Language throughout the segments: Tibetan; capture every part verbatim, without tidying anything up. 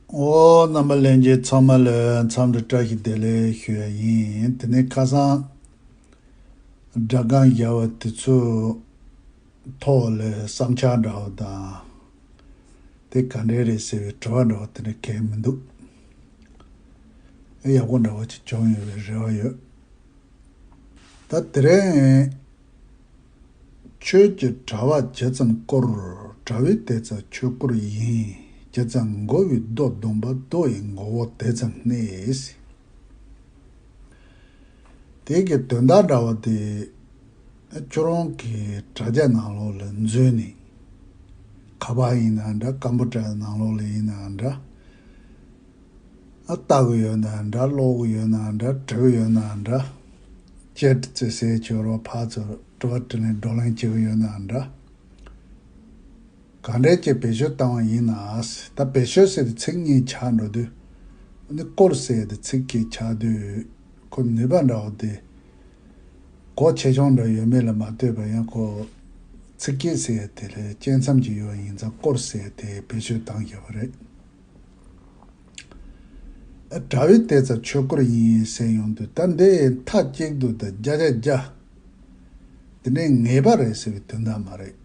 ཨོ། རྣམ་པ་ལྷན་རྒྱས་ཚང་མ་ལ་འཚམས་འདྲི་བཀྲ་ཤིས་བདེ་ལེགས་ཞུ་ཡ་ཡིན། དེ་ནས་ཁ་སང་སྒྲ་སྒམ་བཞག་པ་དེ་ཚོའི་ཐོག་ལ་བསམ་འཆར་འདྲ་བོ་དང་། དེ་ག་འདྲས་རེད་ཟེར་བའི་དྲི་བ་འདྲ་བོ་དེ་འདྲ་གང་ཡང་མི་འདུག་ཨེ། ཡག་པོ་འདྲ་བོ་ཅིག་བྱུང་ཡོད་པའི་རེ་བ་ཡོད། ད་དེ་རིང་། ཆོས་ཀྱི་དྲ་བ་ཇི་ཙམ་བསྐོར། དྲ་བའི་དེ་ཙམ་ཆོས་སྐོར་ཡིན། ཇི་ཙམ་འགོ་བའི楸་བརྡུངས་པ། རྡོ་ཡི་མགོ་བོ་དེ་ཙམ་གནས། དེ་གི་དོན་དག་འདྲ་བ་དེ། ཁྱོད་རང་གི་དྲ་རྒྱ་ནང་ལོགས་ལ་འཛུལ་ནས། ཁ་པར་ཡིན་ན་འདྲ། ཀམ་པུ་ཊར་ནང་ལོགས་ལ་ཡིན་ན་འདྲ། ཨ། ལྟ་གི་ཡོད་ན་འདྲ། ཀློག་གི་ཡོད་ན་འདྲ། འབྲི་གི་ཡོད་ན་འདྲ། ཅེཊ་ཙེ་ཟེར་ཆོག་རོགས། ཕར་ཚུར་དྲི་བ་དྲིས་ལན་བགྲོ་གླེང་བྱེད་གི་ཡོད་ན་འདྲ། ག་འདྲས་ཀྱི་བེད་སྤྱོད་བཏང་བ་ཡིན་ན། ད་བེད་སྤྱོད་ཟེར་དེ་ཚིག་གཉིས་ཆགས་འགྲོ་དུས། ཨ་ནི་བསྐོར་ཟེར་དེ་ཚིག་གཅིག་ཆགས་དུས། ཁོ་ནུས་པ་འདྲ་བོ་དེ། གོ་ཆེ་ཆུང་འདྲ་ཡོད་མེད་ལ་མ་ལྟོས་པར། ཡང་ཁོ་ཚིག་གཅིག་ཟེར་དེ་ལ་གཅིག་མཚམས་ཀྱི་ཡོད་ཡིན་ཙང་བསྐོར་ཟེར་དེ་བེད་སྤྱོད་བཏང་བཞག་པ་རེད། ཨ། དྲ་བའི་དེ་ཙམ་ཆོས་སྐོར་ཡིན་ཟེར་ཡོང་དུས། ད་འདི་མཐའ་གཅིག་ཏུ་ད་བརྒྱ་ཆ་བརྒྱ་དེ་འདྲའི་ངེས་པ་རེད་ཟེར་བའི་དོན་དག་མ་རེད།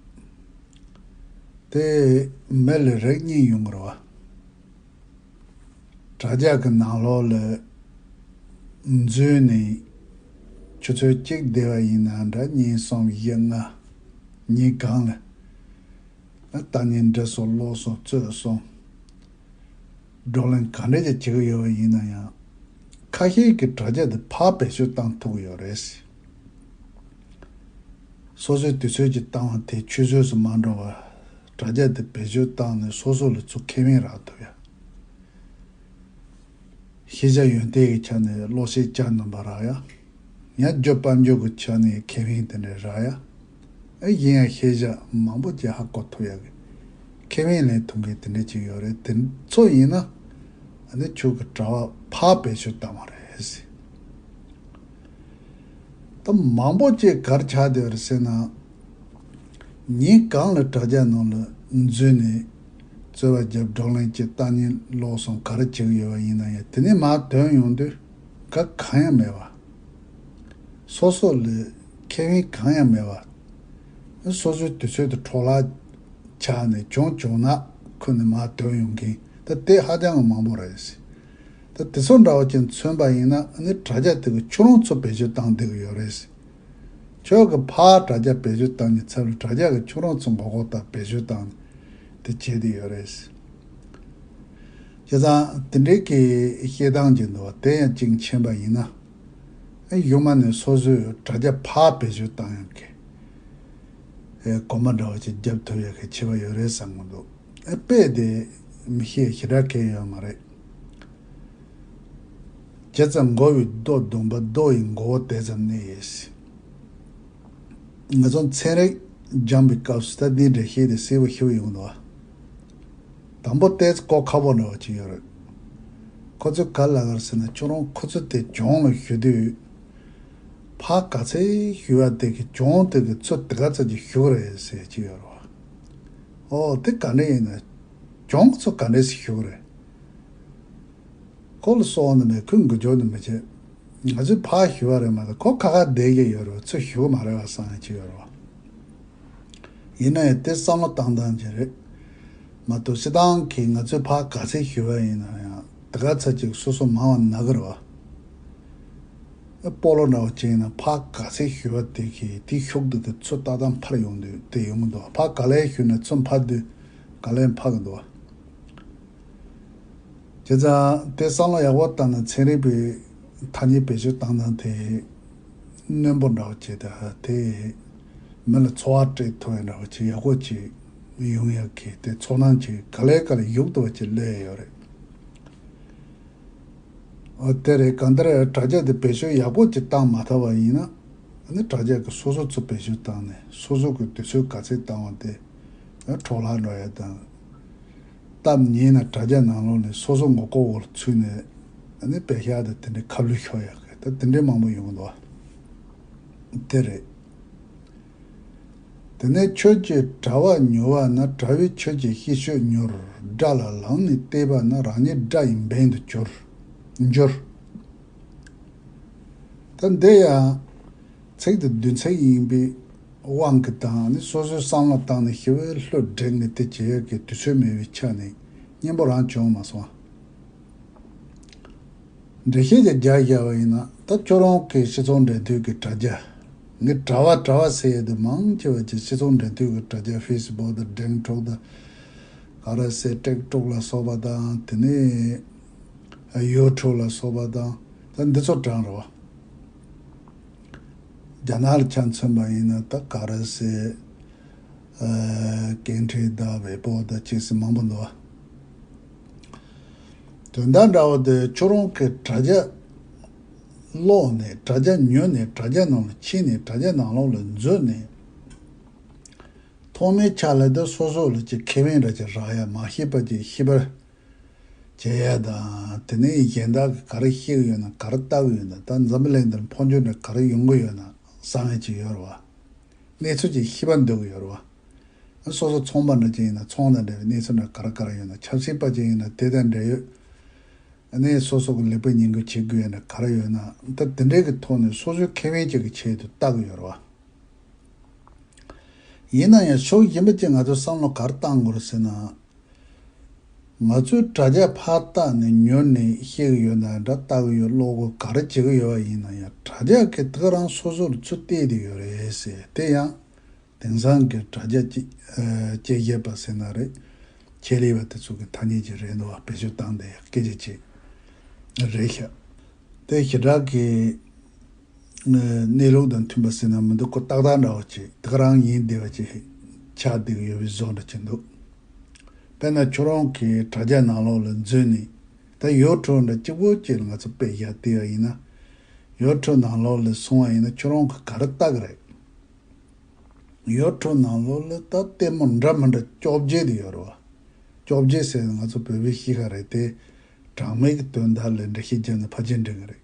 དེ་མི་ལ་རིགས་གཉིས་ཡོང་གི་རེད་བ། དྲ་རྒྱ་གི་ནང་ལོགས་ལ་འཛུལ་ནས་ཆུ་ཚོད་གཅིག་བསྡད་པ་ཡིན་ན་འདྲ། གཉིས་གསུམ་བཞི་ལྔ་ཉིན་གང་ལ། ཨ། ལྟ་ཉན་འབྲི་སོང་། ཀློག་སོང་། རྩོད་སོང་། བགྲོ་གླེང་ག་འདྲ་ཅིག་བྱེད་ཀྱི་ཡོད་པ་ཡིན་ན་ཡང་། ཁ་ཤས་ཀྱིས་དྲ་རྒྱ་དེ་ཕར་བེད་སྤྱོད་བཏང་ཐུབ་ཀྱི་ཡོད་རེད། སོ་སོའི་དུས་ཚོད་ཀྱི་བཏང་བ་དེ་ཆུད་ཟོས་སུ་མ་འགྲོ་བར། དྲ་རྒྱ་དེ་བེད་སྤྱོད་བཏང་ནས་སོ་སོ་ལ་ཚུར་ཁེ་ཕན་རག་ཐུབ་ཡ། ཤེས་བྱ་ཡོན་ཏན་གྱི་ཆ་ནས་བློ་ཤེད་བཅའ་ནུས་པ་རག་ཡ། ཡང་རྒྱུ་དཔལ་འབྱོར་གྱི་ཆ་ནས་ཁེ་ཕན་དེ་འདྲ་རག་ཡ། ཨེ། གཞན་ཡང་ཤེས་བྱ་མང་པོ་ཅིག་ཧ་གོ་ཐུབ་ཡ་གི་ཁེ་ཕན་ལེན་ཐུབ་མཁན་དེ་འདྲ་ཅིག་ཡོད་རེད། དེ་ཚོ་ཡིན་ན། ཨ་ནི་ཁྱོད་ཀྱི་དྲ་བ་ཕར་བེད་སྤྱོད་བཏང་བ་རེད་ཟེར། ད་མང་པོ་ཅིག་ག་རེ་ཆགས་བསྡད་ཡོད་རེད་ཟེར་ན། ཉིན་གང་ལ་དྲ་རྒྱ་ནང་ལ་འཛུལ་ནས་རྩོད་པ་རྒྱབ། བགྲོ་གླེང་བྱེད། ལྟ་ཉན་ཀློག་སོང་། ག་རེ་བྱེད་ཀྱི་ཡོད་པ་ཡིན་ན་ཡང་། དེ་ནས་མར་ཐོན་ཡོང་དུས་ག་གང་ཡང་མེད་པ། སོ་སོ་ལ་ཁེ་ཕན་གང་ཡང་མེད་པ། སོ་སོའི་དུས་ཚོད་དེ་འཕྲོ་བརླག་ཆགས་ནས། བྱུང་བྱུང་ན་ཁུར་ནས་མར་ཐོན་ཡོང་མཁན་ད་དེ་ཧ་ཅང་གི་མང་པོ་རེད། ད་དེ་ཚོ་འདྲ་བོ་ཅིག་མཚོན་པ་ཡིན་ན། ཨ་ནི་དྲ་རྒྱ་དེ་གིས་ཁྱོད་རང་ཚོ་བེད་སྤྱོད་བཏང་བསྡད་ཀྱི་ཡོད་རེད། ཁྱོད་ཀྱིས་ཕར་དྲ་རྒྱ་བེད་སྤྱོད་བཏང་མཁན་ཚབ་ལ། དྲ་རྒྱ་གིས་ཁྱོད་རང་ཚོ་མགོ་སྐོར་དང་བེད་སྤྱོད་བཏང་དེ་བྱས་བསྡད་ཡོད་རེད། བྱས་ཙང་དེ་འདྲའི་གི་བཤད་སྟངས་ཅིག་འདུག་པ། དེ་ཡང་གཅིག་མཁྱེན་པ་ཡིན་ན། ཨེ། གཞུག་མ་ནས་སོ་སོས་དྲ་རྒྱ་ཕར་བེད་སྤྱོད་བཏང་ཡག་གི། ཨེ། གོམ་པ་འདྲ་བོ་ཅིག་རྒྱབ་ཐུབ་ཡག་གི་ཁྱད་པར་ཡོད་རེད་བསམ་གྱི་འདུག་ཨེ། དཔེ་དེ་མི་ཤེས་ཞེ་དྲག་གང་ཡང་ཡོད་མ་རེད། ཇི་ཙམ་འགོ་བའི་རྡོ་བརྡུངས་པ། རྡོ་ཡི་མགོ་བོ་དེ་ཙམ་གནས་ཡོད། ང་ཚོ་ཚན་རིག་སྦྱངས་པའི་སྐབས་སུ་ད་འདི་འདྲ་བཤད་དེ་གསལ་པོ་ཞེ་པོ་ཡོང་འདུག་པ། དང་པོ་ཏོག་ཙམ་གོ་ཁག་པོ་འདྲ་བོ་ཅིག་ཡོད་རེད། ཁོ་ཚོས་ག་རེ་ལབ་ཀྱི་རེད་ཟེར་ན། ཁྱོད་རང་ཁོ་ཚོ་དེ་གྱོང་ལ་ཞུ་དུས། ཕར་ག་ཚད་ཞུ་བ་དེ་གི་གྱོང་དེ་གི་ཚོད་དེ་ག་ཚད་ཅིག་ཞུ་གི་རེད་ཟེར་གྱི་ཡོད་རེད་པ། ཨོ། དེ་ག་འདྲ་ཡིན་ན། གྱོང་ཚོད་ག་འདྲ་ཞིག་ཞུ་གི་རེད། ཁོ་ལ་སོགས་ནི་མེད། ཁོས་འགུལ་སྐྱོད་ནི་མི་བྱེད། ང་ཚོས་ཕར་ཞུ་བ་རེད་མ་གཏོགས། ཁོ་ཁ་ཁ་བསྡད་ཀྱི་ཡོད་རེད། ཚུར་ཞུ་གི་མ་རེད་པ་བསམ་ཡག་ཅིག་ཡོད་རེད་པ། ཡིན་ན་ཡང་དེ་བསམ་བློ་བཏང་སྟངས་ཅིག་རེད་མ་གཏོགས། སྤྱིར་བཏང་གི་ང་ཚོས་ཕར་ག་ཚད་ཞུ་བ་ཡིན་ན་ཡང་། དེ་ག་ཚད་ཅིག་སོ་སོ་མང་བ་ན་གི་རེད་པ། ཨེ། སྤོ་ལོ་འདྲ་བོ་ཅིག་ཡིན་ན། ཕར་ག་ཚད་ཞུ་བ་དེ་གི་དེའི་ཤུགས་དེ་གི་ཚོད་ཏག་ཏག་འཕར་ཡོང་དུས་དེ་ཡོང་གི་འདུག་ཕར་ག་ལེར་ཞུས་ན་ཚོད་འཕར་དུས་ག་ལེར་འཕར་གི་འདུག་བྱས་ཙང་དེ་བསམ་བློ་ཡག་པོ་བཏང་ན། ཚན་རིག་པའི་ཐ་སྙད་བེད་སྤྱོད་བཏང་སྟངས་དེ་རྣོན་པོ་འདྲ་བོ་བྱས། ད་དེ་མི་ལ་ཚོར་བ་སྤྲད་ཐུབ་ཡག་འདྲ་བོ་ཅིག་ཡག་པོ་ཅིག་ཡོང་ཡག་གི་དེ་ཚོར་སྣང་ཅིག་ག་ལེ་ག་ལེ་ཡོང་ཐུབ་པ་ཅིག་སླེབས་ཡོད་རེད། ཨོ། དེ་རེད། གང་ལྟར་དྲ་རྒྱ་དེ་བེད་སྤྱོད་ཡག་པོ་ཅིག་བཏང་མ་ཐུབ་པ་ཡིན་ན། ཨ་ནི་དྲ་རྒྱ་གིས་སོ་སོ་ཚོ་བེད་སྤྱོད་བཏང་ནས། སོ་སོ་གི་དུས་ཚོད་ག་ཚོད་བཏང་བ་དེ་འཕྲོ་བརླག་འགྲོ་ཡག་དང་། སྟབས་ཉེས་ན་དྲ་རྒྱ་ནང་ལོགས་ནས་སོ་སོ་མགོ་སྐོར་འོག་ལ་ཚུད་ནས། ཨ་ནི་པད་ཤག་དང་དེ་འདྲའི་ཁ་ལུད་ཤོར་ཡག་གི་ད་དེ་འདྲའི་མང་པོ་ཡོང་གི་འདུག་པ། དེ་རེད། དེ་ནས་ཁྱོད་ཀྱི་གྲྭ་བ་མྱུར་བ་ན། གྲྭ་བས་ཁྱོད་ཀྱི་ཤི་ཤོས་མྱུར། དགྲ་ལ་ལངས་ནས་བལྟས་པ་ན། རང་ཉིད་དགྲ་ཡི་འབེན་དུ་གྱུར། འགྱུར། ད་འདི་ཡང་ཚིག་དེ་བདུན་ཚིག་ཡིན་པའི་དབང་གིས་དང་ནི། སོ་སོའི་བསམ་བློ་བཏང་ནས་ཞི་བའི་བློ་བསྒྲིམས་ནས་དེ་བྱེད་ཡག་གི་དུས་ཚོད་མེད་པའི་ཆ་ནས་སྙན་པོ་རང་བྱུང་མ་སོང་། འགྲེལ་བཤད་ཅིག་རྒྱག་བཞག་པ་ཡིན་ན། ད་ཁྱོད་རང་གི་སྤྱི་ཚོགས་འབྲེལ་མཐུད་ཀྱི་དྲ་རྒྱ། ངས་གྲྭ་བ་གྲྭ་བ་ཟེར་ཡས་དེ་མང་ཆེ་བ་ཅིག་སྤྱི་ཚོགས་འབྲེལ་མཐུད་ཀྱི་དྲ་རྒྱ། ཧྥེ་སི་བུག་དང་ཌེང་ཊོག་དང་། ག་རེ་ཟེར། ཊིག་ཊོག་ལ་སོགས་པ་དང་། དེ་ནས་ཡུ་ཊུབ་ལ་སོགས་པ་དང་། ད་འདི་ཚོ་དྲངས་རེད་བ། རྒྱ་ནག་ལ་ཆ་མཚོན་པ་ཡིན་ན། ད་ག་རེ་ཟེར། ཨ། ཀེན་ཊི་དང་ཝེ་པོ་དང་ཅིག་ཟེར་མང་པོ་འདུག་བ། དོན་དག་འདྲ་བོ་དེ། ཁྱོད་རང་གི་དྲ་རྒྱ་ཀློག་ནས། དྲ་རྒྱ་ཉོས་ནས། དྲ་རྒྱ་ནང་ལ་ཕྱིན་ནས། དྲ་རྒྱ་ནང་ལོགས་ལ་འཛུལ་ནས། ཐོག་མའི་ཆ་ལ་དེ་སོ་སོ་ལ་ཅིག་ཁེ་ཕན་འདྲ་ཅིག་རག་ཡ། མ་ཤེས་པ་ཅིག་ཤེས་པར་བྱེད་ཡ་དང་། དེ་ནས་གཞན་དག་གིས་ག་རེ་ཤེས་ཀྱི་ཡོད་ན། ག་རེ་ལྟ་གི་ཡོད་ན། ད་འཛམ་བུ་གླིང་འདིར་འཕོ་འགྱུར་འདྲ་ག་རེ་ཡོང་གི་ཡོད་ན་བསམ་ཡ་ཅིག་ཡོད་རེད་བ། གནས་ཚུལ་ཅིག་ཤེས་པར་འདོད་ཀྱི་ཡོད་རེད་བ། སོ་སོ་ཚོང་པ་འདྲ་ཅིག་ཡིན་ན། ཚོང་དང་འབྲེལ་བའི་གནས་ཚུལ་འདྲ་ག་རེ་ག་རེ་ཡོད་ན། ཆབ་སྲིད་པ་ཅིག་ཡིན་ན། དེ་དང་འབྲེལ་ཡོད། ཨ་ནི་སོ་སོ་གི་ལས་པ་ཉེས་འགུལ་བྱེད་དགོས་ཡ་འདྲ་ག་རེ་ཡོད་ན། ད་དེ་འདྲའི་གི་ཐོག་ནས་སོ་སོའི་ཁེ་ཕན་ཅིག་གི་ཆེད་དུ་ལྟ་གི་ཡོད་རེད་བ། ཡིན་ན་ཡང་ཕྱོགས་གཞན་པ་ཅིག་ང་ཚོས་བསམ་བློ་ག་རེ་བཏང་དགོས་རེད་ཟེར་ན། ང་ཚོས་དྲ་རྒྱ་ཕར་བལྟས་ནས་ཉོས་ནས་ཤེས་ཀྱི་ཡོད་ན་འདྲ། ལྟ་གི་ཡོད། ཀློག་གི། ག་རེ་བྱེད་ཀྱི་ཡོད་པ་ཡིན་ན་ཡང་། དྲ་རྒྱ་གིས་དེ་ག་རང་སོ་སོར་ཚུར་བལྟས་བསྡད་ཡོད་རེད་ཟེར། དེ་ཡང་དེང་སང་གི་དྲ་རྒྱ་དཔྱད་དཔྱད་ཞིབ་པ་ཟེར་ན་རེད། ཆེད་ལས་པ་དེ་ཚོ་གི་ཐ་སྙད་ཅིག་རེད་འདུག་བ། བེད་སྤྱོད་བཏང་བསྡད་ཡ་སྐད་ཆ་ཅིག་རེད་ཤག། དེ་ཞེ་དྲག་གི་གནས་ལུགས་དང་མཐུན་པ་ཟེར་ན་མི་འདུག། ཁོ་ཏག་ཏག་འདྲ་བོ་ཅིག། དེ་ག་རང་ཡིན་བསྡད་པ་ཅིག་ཆགས་བསྡད་ཀྱི་ཡོད་པའི་བཟོ་འདྲ་ཅིག་འདུག། དཔེར་ན་ཁྱོད་རང་གིས་དྲ་རྒྱ་ནང་ལོགས་ལ་འཛུལ་ནས། ད་ཡུ་ཊུབ་འདྲ་གཅིག་པོ་ཅིག་ལ་ང་ཚོ་དཔེ་བཞག་བལྟས་པ་ཡིན་ན། ཡུ་ཊུབ་ནང་ལོགས་ལ་སོང་བ་ཡིན་ན། ཁྱོད་རང་གིས་ག་རེ་ལྟ་གི་རེད། ཡུ་ཊུབ་ནང་ལོགས་ལ་ད་ལྟད་མོ་འདྲ་མི་འདྲ་བཅོ་བརྒྱད་དེ་ཡོད་རེད་བ། བཅོ་བརྒྱད་ཟེར་ན་ང་ཚོ་བོད་པའི་གཤིས་ཀ་རེད་དེ། གྲངས་མེད་ཀྱི་དོན་དག་ལ་འགྲེལ་བཤད་བརྒྱབ་ན་ཕལ་ཆེར་འགྲིག་གི་རེད།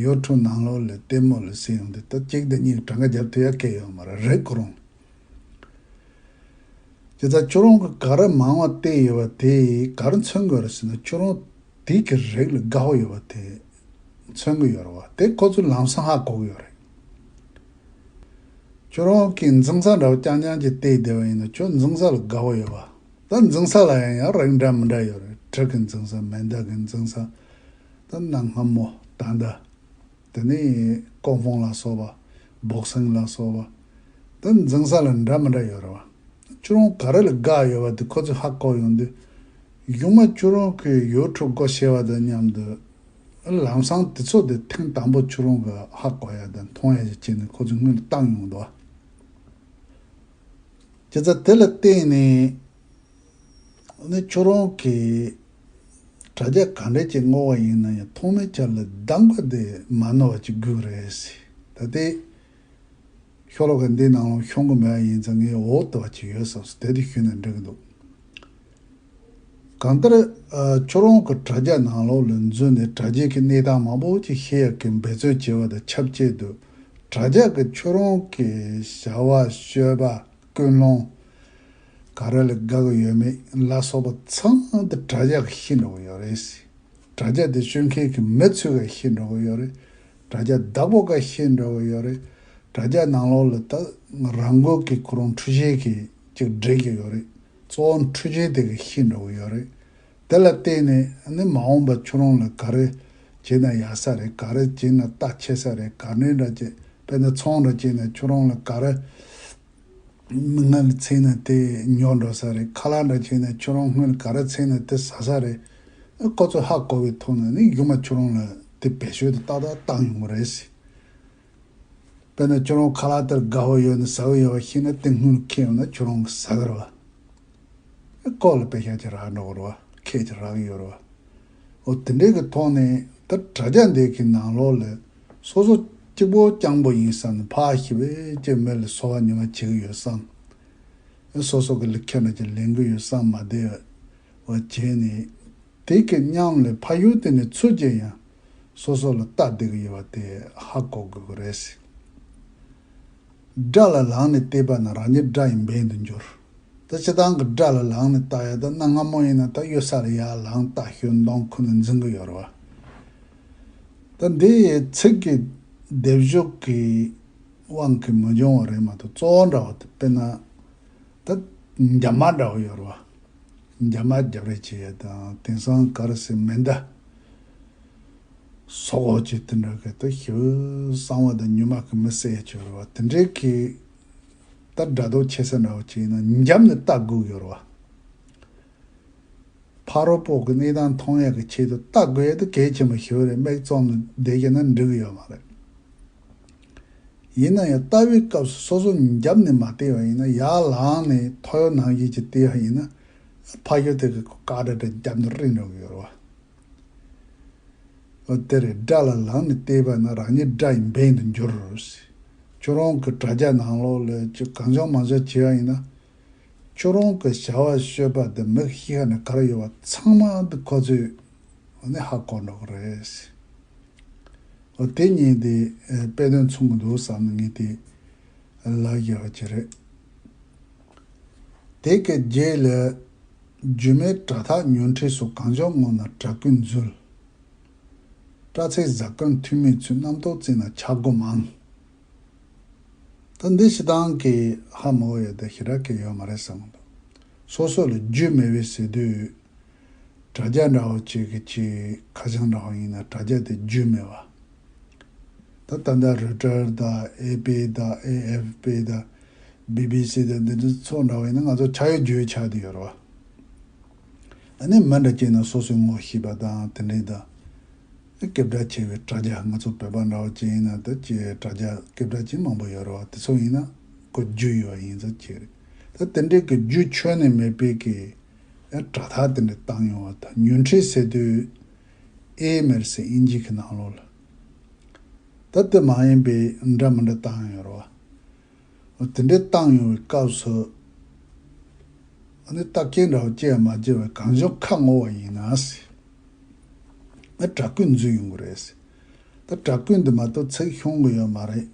ཡུ་ཊུབ་ནང་ལོགས་ལ་ལྟད་མོ་ལ་ཟེར་ཡོང་དུས། ད་གཅིག་དང་གཉིས་གྲངས་ཀ་རྒྱབ་ཐུབ་ཡ་གང་ཡང་ཡོད་མ་རེད། རེད་ཁོ་རང་། བྱས་ཙང་ཁྱོད་རང་གིས་ག་རེ་མང་བ་བལྟས་ཡོད་པ་དེས་ག་རེ་མཚོན་གྱི་ཡོད་རེད་ཟེར་ན། ཁྱོད་རང་དེ་གི་རིགས་ལ་དགའ་བོ་ཡོད་པ་དེ་མཚོན་གྱི་ཡོད་རེད་བ། དེ་ཁོ་ཚོས་ལམ་སང་ཧ་གོ་གི་ཡོད་རེད། ཁྱོད་རང་གིས་འཛིང་ས་འདྲ་བོ་རྐྱང་རྐྱང་ཅིག་བལྟས་བསྡད་པ་ཡིན་ན། ཁྱོད་འཛིང་ས་ལ་དགའ་བོ་ཡོད་པ། ད་འཛིང་ས་ལ་ཡང་ཡང་རིགས་འདྲ་མི་འདྲ་ཡོད་རེད། གྲི་གི་འཛིང་ས། མེ་མདའ་གི་འཛིང་ས། ད་གནའ་སྔ་མོ། ད་ལྟ། དེ་ནས་ཀོང་ཧྥང་ལ་སོགས་པ། བོག་སིང་ལ་སོགས་པ། ད་འཛིང་ས་ལ་འདྲ་མི་འདྲ་ཡོད་རེད་བ། ཁྱོད་རང་ག་རེ་ལ་དགའ་ཡོད་པ་དེ་ཁོ་ཚོས་ཧ་གོ་ཡོང་དུས། གཞུག་མ་ཁྱོད་རང་གིས་ཡུ་ཊུབ་སྒོ་ཕྱེ་བ་དང་མཉམ་དུ། ལམ་སང་དེ་ཚོ་དེ་ཐེངས་དང་པོ་ཁྱོད་རང་གིས་ཧ་གོ་ཡ་དང་མཐོང་ཡ་ཞིག་བྱས་ནས་ཁོ་ཚོས་སྔོན་ལ་བཏང་ཡོང་འདུག་བ། བྱས་ཙང་དེ་ལ་བརྟེན་ནས་ནི་ཁྱོད་རང་གིས་དྲ་རྒྱ་ག་འདྲ་ཅིག་སྔོག་པ་ཡིན་ན་ཡང་། ཐོག་མའི་ཆར་ལ་གདམ་ག་དེ་མ་ནོར་བ་ཅིག་དགོས་རེད་ཟེར། ད་དེ་ཤོ་ལོ་ཀ་འདི་ནང་ལ་ཤོང་གི་མེད་པ་ཡིན་ཙང་། ངས་འོ་ལྟ་བུ་ཅིག་ཡོད་བསམ་སོང་། དེ་དེ་ཞུས་ན་འགྲིག་གི་འདུག། གང་ལྟར། ཨ། ཁྱོད་རང་གིས་དྲ་རྒྱ་ནང་ལོགས་ལ་འཛུལ་ནས་དྲ་རྒྱའི་གི་གནས་སྟངས་མང་པོ་ཅིག་ཤེས་ཡག་གི་འབད་རྩོལ་བྱེད་པ་དང་ཆབས་ཅིག་ཏུ། དྲ་རྒྱ་གིས་ཁྱོད་རང་གི་བྱ་བ། སྤྱོད་པ། ཀུན་སློང་། ག་རེ་ལ་དགའ་གི་ཡོད་མེད་ལ་སོགས་པ་ཚང་མ་དེ་དྲ་རྒྱ་གིས་ཤེས་འགྲོ་གི་ཡོད་རེད། དྲ་རྒྱ་དེ་སྤྱོད་མཁན་གྱི་མི་ཚོས་ཀྱང་ཤེས་འགྲོ་གི་ཡོད་རེད། དྲ་རྒྱ་བདག་པོ་ཀྱང་ཤེས་འགྲོ་གི་ཡོད་རེད། དྲ་རྒྱ་ནང་ལོགས་ལ་ད་རང་འགུལ་གྱིས་ཁོ་རང་འཕྲུལ་ཆས་ཀྱིས་ཅིག་སྒྲིག་གི་ཡོད་རེད། གཙོ་བོ་འཕྲུལ་ཆས་དེ་གིས་ཤེས་འགྲོ་གི་ཡོད་རེད། དེ་ལ་བརྟེན་ནས་ནི་མ་འོངས་པ་ཁྱོད་རང་ལ་ག་རེ་བྱས་ན་ཡག་ས་རེད། ག་རེ་བྱས་ན་རྟ་ཆེ་ས་རེད། ག་འདྲ་འདྲ་བྱས། དཔེར་ན་ཚོང་འདྲ་བྱས་ན་ཁྱོད་རང་ལ་ག་རེ་མི་སྔར་ལ་ཚིག་ན་དེ་ཉོ་འགྲོ་ས་རེད། ཁ་ལག་འདྲ་བྱས་ན་ཁྱོད་རང་སྔོན་ག་རེ་ཚིག་ན་དེ་ཟ་ས་རེད། ཁོ་ཚོས་ཧ་གོ་བའི་ཐོག་ནས་ནི་གཞུག་མ་ཁྱོད་རང་ལ་དེ་བེད་སྤྱོད་དེ་ཏག་ཏག་བཏང་ཡོང་གི་རེད་ཟེར། དཔེར་ན་ཁྱོད་རང་ཁ་ལག་དེར་དགའ་བོ་ཡོད་ན། ཟ་གི་ཡོད་པ་ཤེས་ན་དེ་སྔོན་ལ་ཁྱེར་ཡོང་ན་ཁྱོད་རང་གིས་ཟ་གི་རེད་བ། ལྐོག་ལ་པེ་ཤ་ཅིག་རག་འགྲོ་གི་རེད་བ། ཁེག་ཅིག་རག་གི་ཡོད་རེད་བ། འོ་དེ་འདྲའི་གི་ཐོག་ནས་ད་དྲ་རྒྱ་འདི་གི་ནང་ལོགས་ལ་སོ་སོ་གཅིག་པོ་རྐྱང་པོ་ཡིན་བསམ་ནས། ཕར་ཞི་བའི་ཅིག་མི་ལ་སོ་བ་ཉི་མ་བྱེད་ཀྱི་ཡོད་བསམ། སོ་སོ་གི་ལ་ཁྱེར་ན་ཅིག་ལེན་གྱི་ཡོད་བསམ་མ་བསྡད་པ་བྱས་ནས། དེ་གི་མཉམ་ལ་ཕ་ཡུལ་དེ་ནས་ཚུར་རྒྱུག་ཡང་སོ་སོ་ལ་ལྟ་བསྡད་ཀྱི་ཡོད་པ་དེ་ཧ་གོ་དགོས་ཀྱི་རེད་ཟེར། དགྲ་ལ་ལངས་ནས་བལྟས་པ་ན་རང་ཉིད་དགྲ་ཡི་འབེན་དུ་འགྱུར། ད་སྤྱིར་བཏང་གི་དགྲ་ལ་ལངས་ནས་བལྟ་ཡ་ད་གནའ་སྔ་མོ་ཡིན་ན་ད་གཡུལ་ས་ལ་ཡར་ལངས་བལྟ་ཞོན་གདོང་ཁུར་ནས་འཛིང་གི་ཡོད་རེད་བ། ད་འདི་ཡི་ཚིག་གི་སྡེབ་སྦྱོར་གྱི་དབང་གིས་མི་འབྱུང་བ་རེད་མ་གཏོགས་གཙོ་བོ་འདྲ་བ་དེ་དཔེར་ན་ད་འཇབ་མ་འདྲ་བ་ཡོད་རེད་བ། འཇབ་མ་རྒྱབ་རེས་བྱེད་ཡ་དང་དེང་སང་ག་རེ་ཟེར་མེ་མདའ། སོག་འོག་ཅིག་དེ་འདྲ་གི་ད་ཞིབ་གསང་བ་དང་ཉུལ་མ་གི་མི་བསད་ཡ་ཅིག་ཡོད་རེད་བ། དེ་འདྲའི་གི་ད་དགྲ་དོག་ཆེ་ས་འདྲ་བོ་ཅིག་ཡིན་ན་འཇབ་ནས་བལྟ་དགོས་ཡོད་རེད་བ། ཕ་རོལ་པོ་གི་གནས་སྟངས་མཐོང་ཡག་གི་ཆེད་དུ་བལྟ་དགོས་ཡག་དེ་གལ་ཆེན་པོ་ཞིག་རེད། མིག་བཙུམ་ནས་བསྡད་ཀྱི་ན་འགྲིག་གི་ཡོད་མ་རེད། ཡིན་ན་ཡང་བལྟ་བའི་སྐབས་སུ་སོ་སོ་འཇབ་ནས་མ་བལྟས་པ་ཡིན་ན་ཡར་ལངས་ནས་ཐོ་ཡོ་ནང་བཞིན་གྱི་བལྟས་པ་ཡིན་ན་ཕ་ཡུལ་དེ་གི་ཀ་འདྲ་འདྲ་རྒྱབ་ནས་རིལ་འགྲོ་གི་ཡོད་རེད་བ། འོ་དེ་རེད། དགྲ་ལ་ལངས་ནས་བལྟས་པ་ན་རང་ཉིད་དགྲ་ཡི་འབེན་དུ་འགྱུར། ཁྱོད་རང་གི་དྲ་རྒྱ་ནང་ལོགས་ལ་ཅིག་གང་བྱུང་མང་བྱུང་བྱས་པ་ཡིན་ན། ཁྱོད་རང་གི་བྱ་བ་སྤྱོད་པ་དེ་མིག་ཤེས་ཀ་ནས་ག་རེ་ཡོད་པ་ཚང་མ་འདི་ཁོ་ཚོས་ནི་ཧ་གོ་འགྲོ་གི་རེད། འོ་དེ་གཉིས་དེ་དཔེ་དོན་མཚུངས་གི་འདུག་བསམ་ནས་ངས་དེ་ལབ་བཞག་པ་ཅིག་རེད། དེ་གི་རྗེས་ལ་སྒྱུ་མའི་དྲ་ཐག་ཉུང་འཕྲི་སོགས་གང་བྱུང་ངོ་ན་དྲ་ཀུན་འཛུལ། སྐྲ་ཚེགས་གཟའ་སྐར་མཐུད་མི་ཚུལ་རྣམ་རྟོག་བརྩིས་ན་ཆག་སྒོ་མང་། ད་འདི་ཞེ་སྡང་གི་ཧ་མ་གོ་ཡ་ད་ཞེ་དྲག་གི་ཡོད་མ་རེད་བསམ་གི་འདུག་སོ་སོ་ལ་རྒྱུས་མེད་པའི་ཟེར་དུས། དྲ་རྒྱ་འདྲ་བོ་ཅིག་གི་ཅིག་ཁ་བྱང་འདྲ་བོ་ཡིན་ན་དྲ་རྒྱ་དེ་རྒྱུས་མེད་པ། ད་ད་ལྟ་རོའི་ཊར་དང་ཨེ་པི་དང་ཨེ་ཨེཕ་པི་དང་བི་བི་སི་དང་འདི་འདྲ་ཚོ་འདྲ་བོ་ཡིན་ན་ང་ཚོ་ཆ་ཡོད་རྒྱུས་ཡོད་ཆགས་བསྡད་ཡོད་རེད་བ། ཨ་ནི་མི་འདྲ་ཅིག་ན་སོ་སོའི་ངོ་ཤེས་པ་དང་དེ་འདྲའི་དང་། སྐད་གྲགས་ཆེ་བའི་དྲ་རྒྱ་ང་ཚོ་བོད་པ་འདྲ་བོ་ཅིག་ཡིན་ན་ད་ཅིག་དྲ་རྒྱ་སྐད་གྲགས་ཅིག་མང་པོ་ཡོད་རེད་བ། དེ་ཚོ་ཡིན་ན་ཁོ་རྒྱུས་ཡོད་པ་ཡིན་ཚོད་ཅིག་རེད། ད་དེ་འདྲའི་གི་རྒྱུས་ཁྱོན་ནས་མེད་པའི་གི་ཨེ་དྲ་ཐག་དེ་འདྲ་བཏང་ཡོང་བ་དང་ཉུང་འཕྲི་ཟེར་དུས་ཨེ་མེར་ཟེར་ཨིན་ཇི་གི་ནང་ལོགས་ལ་ད་དེ་མ་ཡིན་པའི་འདྲ་མི་འདྲ་བཏང་ཡོང་རེད་བ། དེ་འདྲའི་བཏང་ཡོང་བའི་སྐབས་སུ་ཨ་ནི་རྟགས་རྐྱེན་འདྲ་བོ་སྐྱེ་མ་སྐྱེ་བའི་གང་བྱུང་ཁ་ངོ་བ་ཡིན་ན་ཟེར། ཨ་དྲ་ཀུན་འཛུལ་ཡོང་གི་རེད་ཟེར། ད་དྲ་ཀུན་དེ་མ་གཏོགས་ཚིག་ཤོང་གི་ཡོད་མ་རེད།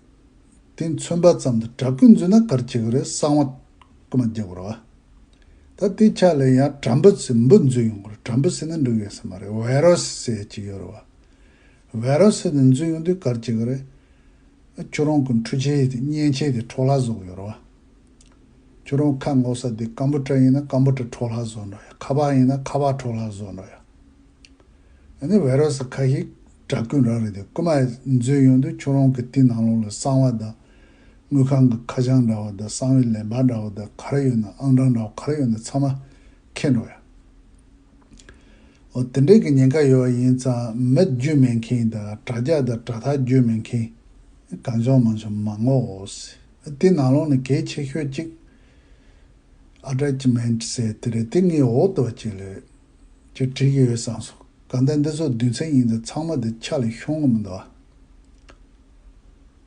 དེ་མཚོན་པ་ཙམ་དུ་དྲ་ཀུན་འཛུལ་ན་ག་རེ་བྱེད་ཀྱི་རེད། གསང་བ་རྐུ་མ་རྒྱག་གི་རེད་བ། ད་དེའི་ཆ་ལ་ཡང་དྲ་འབུ་ཟེར་འབུ་འཛུལ་ཡོང་གི་རེད། དྲ་འབུ་ཟེར་ན་འགྲིག་ཡོད་ས་མ་རེད། ཝེ་རོས་ཟེར་གཅིག་ཡོད་རེད་བ། ཝེ་རོས་ཟེར་ནས་འཛུལ་ཡོང་དུས་ག་རེ་བྱེད་ཀྱི་རེད། ཁྱོད་རང་གི་འཕྲུལ་ཆས་དེ་མཉེན་ཆས་དེ་འཕྲོ་བརླག་བཟོ་གི་ཡོད་རེད་བ། ཁྱོད་རང་ཁ་ངོ་ས་དེ་ཀམ་པུ་ཊར་ཡིན་ན་ཀམ་པུ་ཊར་འཕྲོ་བརླག་བཟོ་འགྲོ་ཡ། ཁ་པར་ཡིན་ན་ཁ་པར་འཕྲོ་བརླག་བཟོ་འགྲོ་ཡ། ཨ་ནི་ཝེ་རོས་ཁ་ཤས་དྲ་ཀུན་རང་རེད་དེ་རྐུ་མ་འཛུལ་ཡོང་དུས་ཁྱོད་རང་གི་དེ་ནང་ལོགས་ལ་གསང་བ་དང་དངུལ་ཁང་གི་ཁ་བྱང་འདྲ་བོ་དང་གསང་བའི་ལེན་པ་འདྲ་བོ་དང་ག་རེ་ཡོད་ན་ཨང་གྲངས་འདྲ་བོ་ག་རེ་ཡོད་ན་ཚང་མ་ཁྱེར་འགྲོ་ཡ། འོ་དེ་འདྲའི་གི་ཉེན་ཁ་ཡོད་པ་ཡིན་ཙང་མི་རྒྱུས་མེད་མཁན་དང་དྲ་རྒྱ་དང་དྲ་ཐག་རྒྱུས་མེད་མཁན་གང་བྱུང་མང་བྱུང་མ་ངོ་འོ་ཟེར། དེ་ནང་ལོགས་ནས་གལ་ཆེ་ཤོས་གཅིག་ཨ་ཊེཆ་མེན་ཊི་ཟེར་དེ་རེད། དེ་ངས་འོག་ཏུ་བ་ཅིག་ལས་ཅིག་བྲིས་ཀྱི་ཡོད་བསམ་སོང་། གང་ལྟར་འདི་ཚོ་རྡུལ་ཚོན་ཡིན་ཙང་ཚང་མ་དེ་ཆ་ལ་ཤོང་གི་མི་འདུག་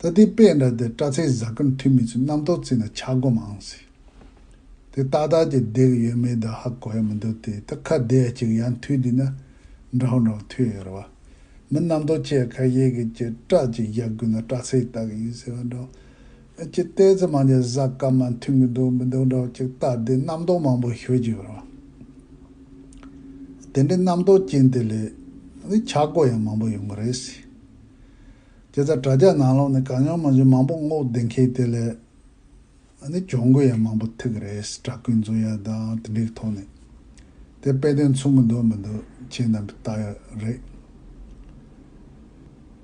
ཨ། ད་དེ་དཔེ་འདྲ་དེ་སྐྲ་ཚེགས་གཟའ་སྐར་མཐུད་མི་ཚོས་རྣམ་རྟོག་བརྩིས་ན་ཆག་སྒོ་མང་ཟེར། དེ་ཏག་ཏག་ཅིག་བསྡད་ཀྱི་ཡོད་མེད་དེ་ཧ་གོ་ཡ་མི་འདུག་དེ་ད་ཁ་བདེ་ཡ་ཅིག་ཡང་མཐུད་བསྡད་ན་འདྲ་བོ་འདྲ་བོ་མཐུད་ཡོད་རེད་བ། མི་རྣམ་རྟོག་ཆེ་ཁ་ཤས་ཀྱིས་ཅིག་སྐྲ་ཅིག་བཞར་དགོས་ན་སྐྲ་ཚེགས་བལྟ་གི་ཡིན་ཟེར་བ་འདྲ་བོ། ཅིག་ལྟས་ཙམ་མ་ཉེས་གཟའ་སྐར་མ་མཐུད་ཀྱི་འདུག་མི་འདུག་འདྲ་བོ་ཅིག་བལྟ་དེ་རྣམ་རྟོག་མང་པོ་ཞེ་ཅིག་ཡོད་རེད་བ། དེ་འདྲའི་རྣམ་རྟོག་རྐྱེན་དེ་ལས་ཆག་སྒོ་ཡང་མང་པོ་ཡོང་གི་རེད་ཟེར། བྱས་ཙང་དྲ་རྒྱ་ནང་ལོགས་ནས་གང་བྱུང་མང་བྱུང་མང་པོ་སྔོག་བསྡད་མཁན་དེ་ལས་ཨ་ནི་གྱོང་གུན་ཡང་མང་པོ་ཐེབས་ཀྱི་རེད། དྲ་རྒྱ་འཛུལ་ཡ་དང་དེ་འདྲའི་ཐོག་ནས་དེ་དཔེ་དོན་མཚུངས་ཀྱི་འདུག་མི་འདུག་ཁྱེད་རྣམ་པས་བལྟ་ཡ་རེད།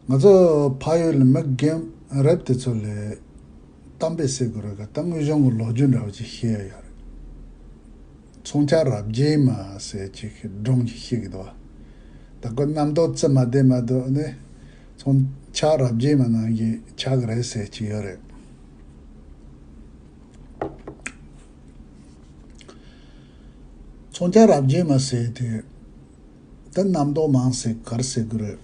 ང་ཚོ་ཕ་ཡུལ་ལ་མི་རྒན་རབས་དེ་ཚོ་ལས་གཏམ་དཔེ་ཟེར་དགོས་རེད་ག་ད་དངོས་བྱུང་གི་ལོ་རྒྱུས་འདྲ་བོ་ཅིག་བཤད་ཡ་ཡོད་རེད། ཚོང་ཆགས་རབ་རྒྱས་མ་ཟེར་ཅིག་གི་སྒྲུང་ཅིག་བཤད་ཀྱི་འདུག་ད་ཁོ་རྣམ་རྟོག་བརྩི་མ་བསྡད་མ་གཏོགས་ནི་ཚོང་ཆགས་རབ་རྒྱས་མ་ནང་གི་ཆགས་ཀྱི་རེད་ཟེར་གྱི་ཡོད་རེད། ཚོང་ཆགས་རབ་རྒྱས་མ་ཟེར་དེ། ད་རྣམ་རྟོག་མང་ཟེར་ག་རེ་ཟེར་གི་རེད།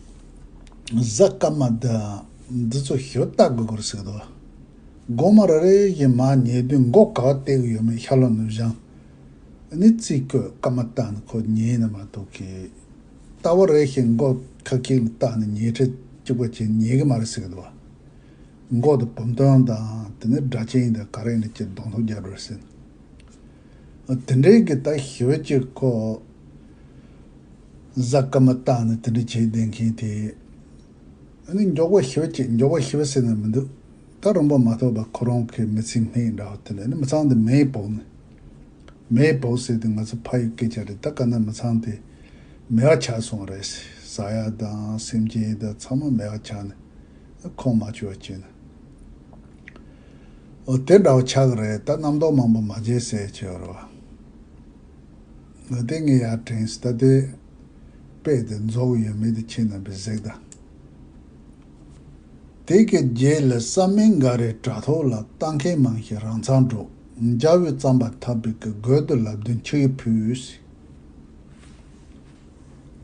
གཟའ་སྐར་མ་དང་འདི་ཚོ་ཞིབ་ལྟ་དགོས་གི་རེད་ཟེར་གི་འདུག་སྒོ་མ་རེ་རེ་བཞིན་མར་ཉལ་དུས་མགོ་ག་པར་གཏད་གི་ཡོད་མེད་ཤར་ལྷོ་ནུབ་བྱང་། ཨ་ནི་རྩིས་བཀོད་སྐར་མ་བལྟས་ནས་ཁོ་ཉལ་ནས་མ་གཏོགས་གི། རྟ་བབས་རེ་བཞིན་མགོ་ཁ་ཁྱིག་ལ་བཏགས་ནས་ཉལ་ཁྲི་གཅིག་པ་བྱས་ཉལ་གི་མ་རེད་ཟེར་གི་འདུག་མགོ་དང་བུམ་ཐང་དང་དེ་ནས་སྒྲ་གཅན་དང་ག་རེ་ནས་ཀྱི་གདོང་ཐུག་རྒྱག་འགྲོ་ཟིན། དེ་འདྲའི་གི་ད་ཞི་བ་གཅིག་ཁོ་གཟའ་སྐར་མ་བཏང་ནས་དེ་འདྲ་བྱས་བསྡད་མཁན་དེ། ཨ་ནི་མགྱོགས་པོ་ཞི་བ་གཅིག་མགྱོགས་པོ་ཞི་བ་ཟེར་ན་མི་འདུག་ད་རིང་པོ་མ་ཐོགས་པ་ཁོ་རང་གི་མི་ཚེ་སྨད་འདྲ་བ་དེ་ནས་ཨ་ནི་མི་ཚང་དེ་མེ་ཕོག་ནས། མེ་ཕོག་ཟེར་དེ་ང་ཚོ་ཕ་ཡི་སྐད་ཆ་རེད། ད་ག་ན་མི་ཚང་དེ་མེ་བ་ཆགས་སོང་རེད། ཟ་ཡ་དང་སེམས་ཅན་དང་ཚང་མ་མེ་བ་ཆགས་ནས་ཁོང་མ་བཅོས་པ་བྱས་ནས། འོ་དེ་འདྲ་བ་ཆགས་རེད། ད་རྣམ་རྟོག་མང་པོ་མ་བྱེད་ཟེར་བྱས་རོ། ང་དེ་ངས་ཡར་དྲན་སི་ད་དེ་དཔེ་དེ་རྫོགས་ཡོད་མེད་དེ་ཁྱེད་རྣམ་པས་གཟིགས་དང་། དེ་གི་རྗེས་ལ་བསམ་མེད་འགའ་རེ་དྲ་ཐོག་ལ་ལྟ་མཁན་མང་ཞིག་རང་མཚང་འགྲོ། འཇའ་འོད་རྩམ་པ་འཐབ་པའི་གི་སྒོ་དུ་ལབ་དུས་ཆུ་ཡི་ཕུས།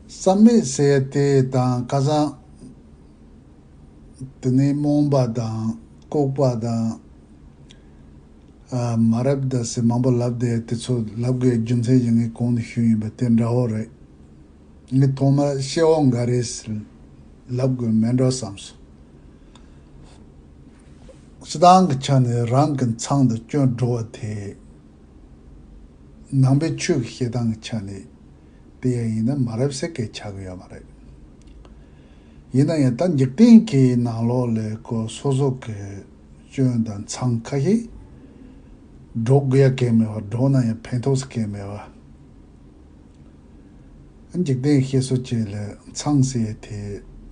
བསམ་མེད་ཟེར་དེ་དང་ཁ་སང་དེ་ནས་རྨོངས་པ་དང་ལྐུགས་པ་དང་། ཨ། མ་རབས་ད་ཟེར་མང་པོ་ལབ་བསྡད་དེ་ཚོ་ལབ་དགོས་རྒྱུ་མཚན་ཡང་ངས་གོང་ནས་ཞུས་ཡིན་པ་དེ་འདྲ་བོ་རེད། ངས་ཐོག་མར་སྐྱེ་བོ་འགའ་རེས་ལབ་དགོས་མེད་འགྲོ་བསམས་སོང་། སྤྱི་བཏང་གི་ཆ་ནས་རང་གི་མཚང་དུ་སྐྱོན་འགྲོ་བ་དེ། ནང་པའི་ཆོས་ཀྱི་བཤད་སྟངས་ཀྱི་ཆ་ནས་དེ་ཡང་ཡིན་ན་མ་རབས་ཟེར་སྐད་ཆགས་ཀྱི་ཡོད་མ་རེད། ཡིན་ན་ཡང་ད་འཇིག་རྟེན་གྱི་ནང་ལོགས་ལ་ཁོ་སོ་སོ་གི་སྐྱོན་དང་མཚང་ཁ་ཤས་སྒྲོག་དགོས་ཡ་གང་མེད་པ། སྒྲོག་ན་ཡང་ཕན་ཐོགས་སུ་གང་མེད་པ། འཇིག་རྟེན་བཤད་སྲོལ་བཅས་ལ་མཚང་ཟེར་ཡ་དེ་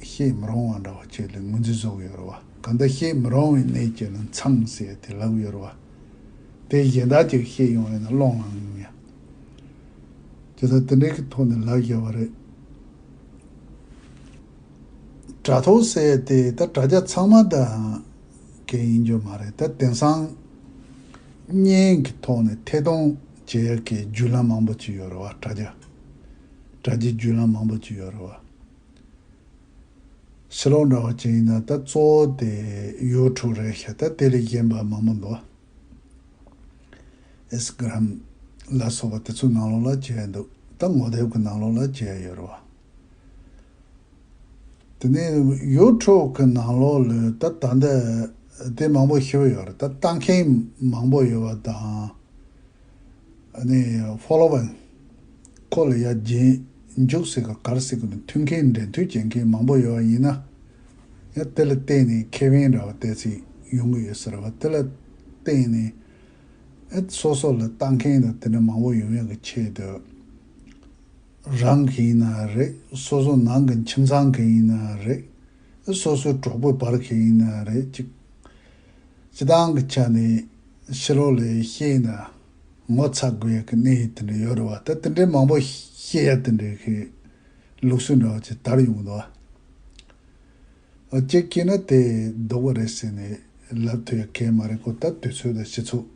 བཤད་མི་རུང་བ་འདྲ་བ་བཅས་ལ་ངོས་འཛིན་བཟོ་གི་ཡོད་རེད་བ། གང་ལྟར་བཤད་མི་རུང་བའི་གནས་བཅས་ལ་མཚང་ཟེར་ཡ་དེ་ལབ་ཡོད་རེད་བ། དེ་གཞན་དག་ཅིག་བཤད་ཡོང་ཡོད་ན་ཀློང་ལངས་ཡོང་ཡ། དེ་ལྟར་དེ་འདྲའི་གི་ཐོག་ནས་ལབ་བཞག་པ་རེད། དྲ་ཐོག་ཟེར་ཡ་དེ་ད་དྲ་རྒྱ་ཚང་མ་དང་གི་ཡིན་རྒྱུ་མ་རེད། ད་དེང་སང་བརྙན་གྱི་ཐོག་ནས་ཐད་གཏོང་བྱེད་ཡ་གི་བརྒྱུད་ལམ་མང་པོ་ཅིག་ཡོད་རེད་བ། དྲ་རྒྱ། དྲ་རྒྱའི་བརྒྱུད་ལམ་མང་པོ་ཅིག་ཡོད་རེད་བ། ཕྱི་ལོགས་འདྲ་བ་ཅིག་ཡིན་ན་ད་གཙོ་བོ་དེ་ཡུ་ཊུབ་རེད་ཤག་ད་དེ་ལས་གཞན་པ་མང་པོ་འདུག་ཨིན་སི་ཊ་གྷ་རམ་ལ་སོགས་པ་དེ་ཚོའི་ནང་ལོགས་ལ་བྱས་འདུག་ད་ངོ་དེབ་ཀྱི་ནང་ལོགས་ལ་བྱས་ཡོད་རེད་བ། དེ་ནས་ཡུ་ཊུབ་ཀྱི་ནང་ལོགས་ལ་ད་ད་ལྟ་དེ་མང་པོ་ཞིག་ཡོད་རེད། ད་ལྟ་མཁན་མང་པོ་ཡོད་པ་དང་། ཨ་ནི་ཕོ་ལོ་ཝར། ཁོ་ལ་ཡ་རྗེས་འཇུག་ཟེར་ག་ག་རེ་ཟེར་གི་མིན། མཐུན་རྐྱེན་འབྲེལ་མཐུད་བྱེད་མཁན་མང་པོ་ཡོད་པ་ཡིན་ན། ཡ་དེ་ལ་བརྟེན་ནས་ཁེ་ཕན་འདྲ་བ་ཏོག་ཙམ་ཡོང་གི་ཡོད་ས་རེད་བ། དེ་ལ་བརྟེན་ནས་ཨེ་སོ་སོ་ལ་ལྟ་མཁན་དང་དེ་འདྲ་མང་པོ་ཡོང་ཡག་གི་ཆེད་དུ། རང་གི་ཡིན་ན་རེད། སོ་སོ་ནང་གི་ཁྱིམ་ཚང་གི་ཡིན་ན་རེད། སོ་སོའི་གྲོགས་པོའི་བར་གྱི་ཡིན་ན་རེད། ཅིག་སྤྱི་བཏང་གི་ཆ་ནས་ཕྱི་ལོགས་ལ་བཤད་ན་ངོ་ཚ་དགོས་ཡག་གི་གནས་དེ་འདྲ་ཡོད་རེད་བ། ད་དེ་འདྲའི་མང་པོ་བཤད་ཡ་དེ་འདྲའི་གི་ལུགས་སྲོལ་འདྲ་བ་ཅིག་དར་ཡོང་གི་འདུག་བ། ཨ། གཅིག་བྱས་ན་དེ་སྡུག་པ་རེད་ཟེར་ནས་ལབ་ཐུབ་ཡ་གང་ཡང་མ་རེད། ཁོ་ད་དུས་ཚོད་དང་སྤྱི་ཚོགས་